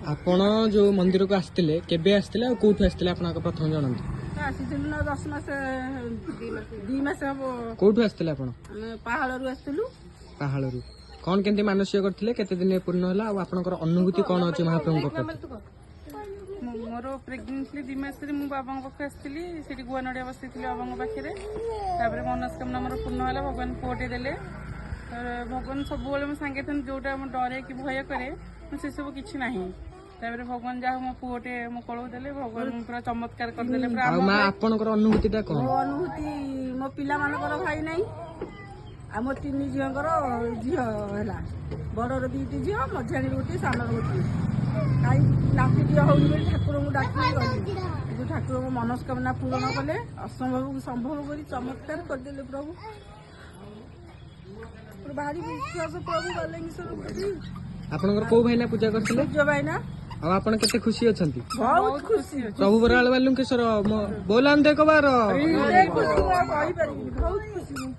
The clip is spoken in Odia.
ଆପଣ ଯୋଉ ମନ୍ଦିରକୁ ଆସିଥିଲେ, କେବେ ଆସିଥିଲେ ଆଉ କୋଉଠୁ ଆସିଥିଲେ, ଆପଣ ଆଗ ପ୍ରଥମେ ଜଣାନ୍ତୁ। ଆସିଥିଲୁ ନା 10 ମାସ, 2 ମାସ ହବ। କୋଉଠୁ ଆସିଥିଲେ ଆପଣ? ଆମେ ପାହାଳରୁ ଆସିଥିଲୁ। ପାହାଳରୁ। କଣ କେମିତି ମାନସିକ କରିଥିଲେ, କେତେ ଦିନରେ ପୂର୍ଣ୍ଣ ହେଲା ଆଉ ଆପଣଙ୍କର ଅନୁଭୂତି କଣ ଅଛି ମହାପ୍ରଭୁଙ୍କ ପ୍ରତି? ମୋର ପ୍ରେଗନେଣ୍ଟ ଥିଲି 2 ମାସରେ, ମୁଁ ବାବାଙ୍କ ପାଖକୁ ଆସିଥିଲି। ସେଠି ଗୁଆ ନଡ଼ିଆ ବସେଇଥିଲି ବାବାଙ୍କ ପାଖରେ। ତାପରେ ମନସ୍କାମନା ମୋର ପୂର୍ଣ୍ଣ ହେଲା, ଭଗବାନ ପୁଅଟେ ଦେଲେ। ତାପରେ ଭଗବାନ ସବୁବେଳେ ମୋ ସାଙ୍ଗେ ଥାନ୍ତି। ଯୋଉଟା ମୁଁ ଡରେ କି ଭୟ କରେ, ମୁଁ ସେସବୁ କିଛି ନାହିଁ। ତାପରେ ଭଗବାନ ଯାହା ହଉ ମୋ ପୁଅଟେ ମୋ କୋଳକୁ ଦେଲେ। ଭଗବାନ ପୁରା ଚମତ୍କାର କରିଦେଲେ ପୁରା। ଆଉ ଆମ ମା, ଆପଣଙ୍କର ଅନୁଭୂତିଟା କଣ? ମୋ ଅନୁଭୂତି, ମୋ ପିଲାମାନଙ୍କର ଭାଇ ନାହିଁ ଆଉ ମୋ ତିନି ଝିଅଙ୍କର ଝିଅ ହେଲା। ବଡ଼ର ଦୁଇଟି ଝିଅ, ମଝିଆଣୀର ଗୋଟିଏ, ସାନର ଗୋଟିଏ। କାଇଁ ନାତିଟିଏ ହଉନି ବୋଲି ଠାକୁରଙ୍କୁ ଡାକିକି ଗଲି। କିନ୍ତୁ ଠାକୁରଙ୍କ ମନସ୍କାମନା ପୂରଣ କଲେ, ଅସମ୍ଭବକୁ ସମ୍ଭବ କରି ଚମତ୍କାର କରିଦେଲେ ପ୍ରଭୁ। ମୋର ଭାରି ବିଶ୍ୱାସ ପ୍ରଭୁ ବାଲୁଙ୍କେଶ୍ୱର ପ୍ରତି। ଆପଣଙ୍କର କୋଉ ଭାଇନା ପୂଜା କରିଥିଲେ? ସୂର୍ଯ୍ୟ ଭାଇନା। ଆଉ ଆପଣ କେତେ ଖୁସି ଅଛନ୍ତି? ବହୁତ ଖୁସି ଅଛି। ପ୍ରଭୁ ବରାଳ ବାଲୁଙ୍କେଶ୍ୱର ବୋଲାନ୍ତେ କବାର। ଏତେ ଖୁସି ମୁଁ ଆଉ କହିପାରିବିନି, ବହୁତ ଖୁସି ମୁଁ।